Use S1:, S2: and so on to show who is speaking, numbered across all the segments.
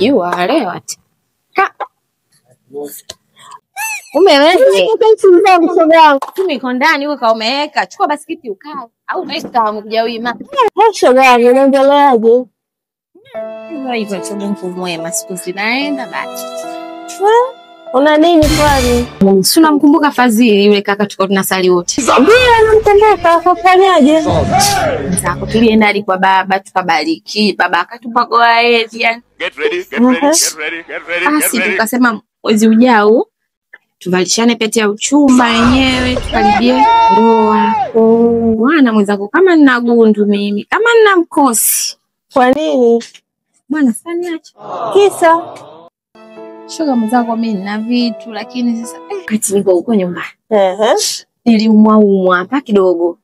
S1: Jua leo ati. Umeweza. Tumiko ndani huko kaumeweka. Chukua basi kiti ukae. Au weka umekuja wima.
S2: Shoga yangu unaendeleaje?
S1: Hivyo shoga yangu mwema, siku zinaenda basi.
S2: Una nini kwani?
S1: Si unamkumbuka Fadhili yule kaka tulikuwa tunasali wote?
S2: Ndio, namkumbuka. Kafanyaje?
S1: Sasa tulienda hadi kwa baba tukabariki, baba akatupa goaedi yani.
S3: Get ready, get ready, get ready, get ready, get ready.
S1: Tukasema mwezi ujao tuvalishane pete ya uchumba yenyewe tukaribie ndoa. Bwana mwenzangu kama nina gundu mimi, kama nina mkosi.
S2: Kwa nini?
S1: Bwana sasa niache.
S2: Kisa
S1: shoga mwenzangu mimi nina vitu lakini sasa kati niko huko nyumbani. Niliumwa umwa hapa kidogo.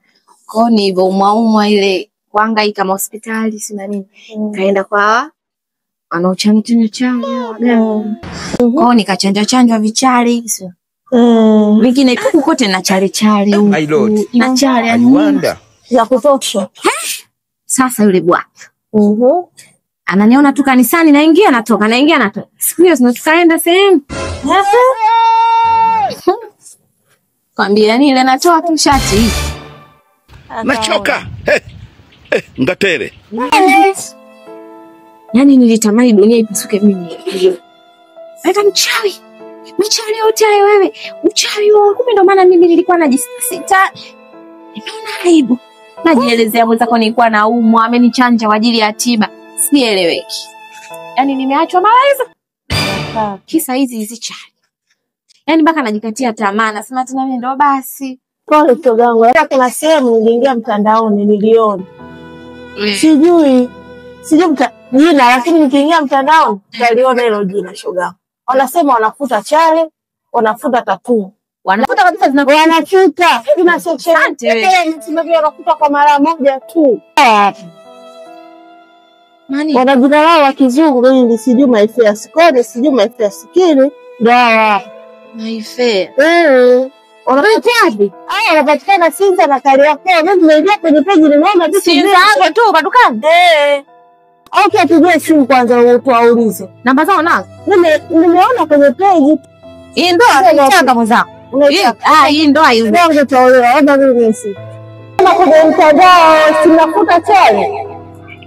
S1: Kwa hiyo nilivyoumwa umwa ile kuhangaika hospitali sina nini. Kaenda kwa wanaochanja chanja waganga. Kwa hiyo nikachanja chanjwa vichari. Wengine huku kote na chale chale huku. Na chale yani.
S2: Ya kutosha.
S1: Sasa yule bwana. Ananiona tu kanisani naingia natoka, naingia natoka. Siku hiyo tukaenda sehemu. Kwambia yani ile natoa tu shati.
S3: Nachoka. Hey. Ngatere.
S1: Yaani nilitamani dunia ipasuke mimi. Aita mchawi. Mchawi yote hayo wewe. Mchawi wewe. Kumbe ndo maana mimi nilikuwa najisita. Nimeona aibu. Najielezea mwenzako nilikuwa naumwa, amenichanja kwa ajili ya tiba. Sieleweki. Yaani nimeachwa mara hizo. Kisa hizi hizi chali. Yaani mpaka najikatia tamaa, nasema tena mimi ndo basi.
S2: Pole shoga yangu. Kuna sehemu niliingia mtandaoni niliona. Sijui jina lakini nikiingia mtandaoni niliona hilo jina shoga yangu. Wanasema wanafuta chale, wanafuta tattoo.
S1: Wanafuta kabisa zina
S2: wanafuta. Ina section. Wanafuta kwa mara moja tu.
S1: Nani?
S2: Wana jina lao la kizungu mimi sijui my fair score, sijui my fair skin. Ndio.
S1: My fair.
S2: Wanapatikana. Haya wanapatikana Sinza na Kariakoo. Mimi nimeingia kwenye page nimeona tu
S1: Sinza hapo tu madukani.
S2: Okay, tujue simu kwanza tuwaulize.
S1: Namba zao nazo?
S2: Nimeona kwenye page.
S1: Hii ndoa inachanga mwenzako. Hii ndoa hiyo.
S2: Ndio tutaolewa, labda mimi si. Kama kwenye mtandao tunafuta chale.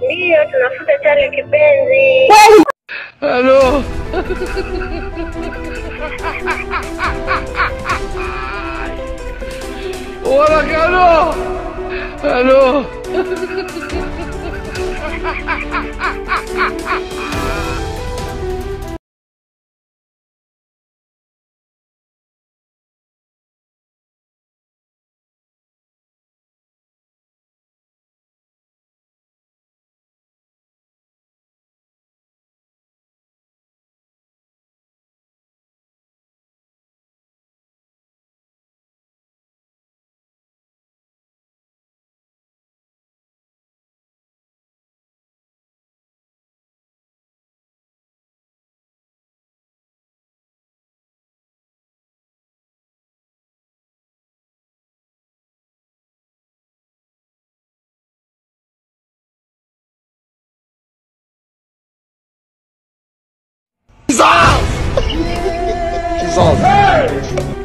S4: Ndio, tunafuta chale kipenzi.
S3: Hello. Hola, hello. Hello. Jesus! Jesus! Hey!